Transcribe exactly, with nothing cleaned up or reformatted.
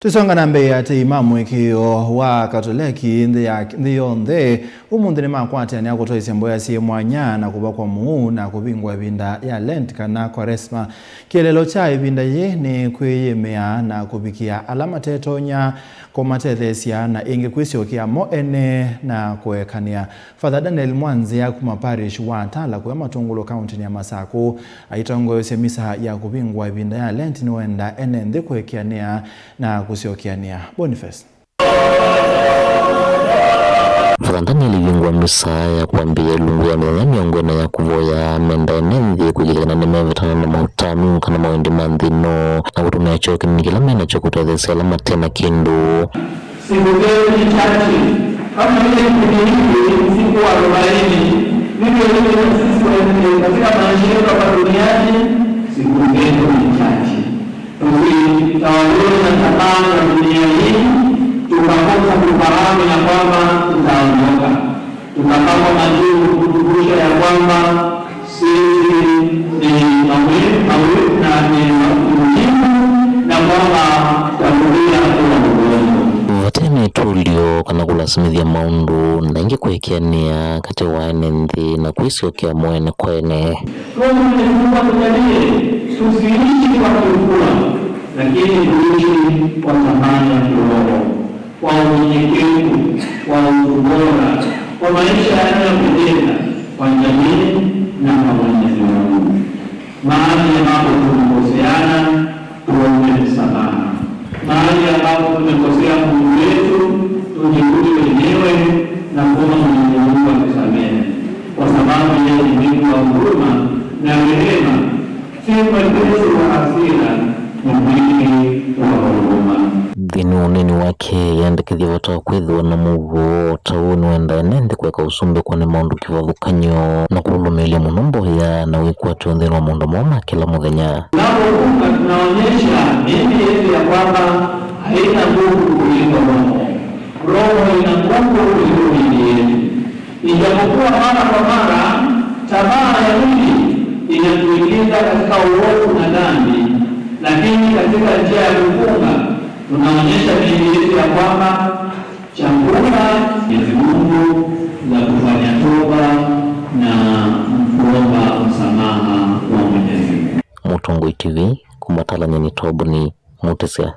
Tũsonga na mbee, atei ma mũĩkĩĩo wa Katoleki nthĩ ya, nthĩ yonthe ũmũnthĩ nĩmakwatĩanĩa kũtwaĩsya mboya syĩ mwanya na kũvakwa mũu na kũvingwa ĩvinda ya Lent kana Kwaresma. Kĩeleelo kya ĩvinda yĩĩ nĩ kwĩyĩmĩa na kũvikĩa ala matetonya kũmatetheesya na ĩngĩ kwĩsyokea mo ene na kũekanĩa. Father Daniel Mwanzĩa kuma parish wa Tala kũya Matũngũlũ kaũntĩnĩ ya Masakũ aitongoesye misa ya kũvingwa ĩvinda ya Lent nĩwenda ene nthĩ kũekeanĩa na kũsyokeanĩa. Boniface. Father Daniel ivingwa misa ya kwambĩĩa ilungu ya mĩthenya mĩongo ĩna ya kũvoya menda ene nthĩ kũĩkĩĩthya kana nĩmevetana na maũtanu kana mawendĩ ma nthĩ ĩno na kũtũmĩa kyoo kĩnini kĩla menakyo kũtetheesya ala mate na kĩndũ. Siku zenu ni chache. Kama vile kipindi hiki ni siku arobaini, vivyo hivyo na sisi wenyewe katika maisha yetu hapa duniani, siku zetu ni chache. Tusitawaliwe na tamaa za dunia hii, tukakosa kufahamu ya kwamba tutaondoka. Tukapakwa majuu kutukumbusha ya kwamba sisi ni mawe, mawe na ni makujimu na kwamba tutarudia kuwa udongo. Vate na ĩtũlyo kana kũlasimĩthya maũndũ na ĩngĩ kũekeanĩa katĩ wa ene nthĩ na kwĩsyokea mo ene kwa ene. Tuombe Mwenyezi Mungu atujalie tusiishi kwa kifua, lakini tuishi kwa thamani ya kiroho, kwa unyenyekevu, kwa utu bora, kwa maisha yanayopendeza kwa jamii na kwa Mwenyezi Mungu. Mahali ambapo tumekoseana, tuombe msamaha. Mahali ambapo tumekosea Mungu wetu, tujirudi wenyewe na kuomba Mwenyezi Mungu atusamehe, kwa sababu yeye ni mwingi wa huruma na rehema, si mwepesi wa hasira, ni mwingi wa huruma. Nthĩnĩ wa ũneeni wake, yendekethya vata wa kwĩthĩwa na mũuo o ta ũu nĩwendaa ene nthĩ kũeka ũsumbĩkwa nĩ maũndũ kĩvathũkany'o na kũlũlũmĩĩlya mũno mboya na wĩkwatyo nthĩnĩ wa maũndũ moo ma kĩla mũthenya. Tunapofunga, tunaonyesha miili yetu ya kwamba haina nguvu kuliko roho. Roho ina nguvu kuliko miili yetu. Ijapokuwa mara kwa mara tamaa ya mwili inatuingiza katika uovu na dhambi, lakini katika njia ya kufunga tunaonyesha miili yetu ya kwamba chakula Mwenyezi Mungu na kufanya toba na kuomba msamaha wa Mwenyezi Mungu. Mũtongoi T V, kuma Tala nyeni Toboni, Mutisya.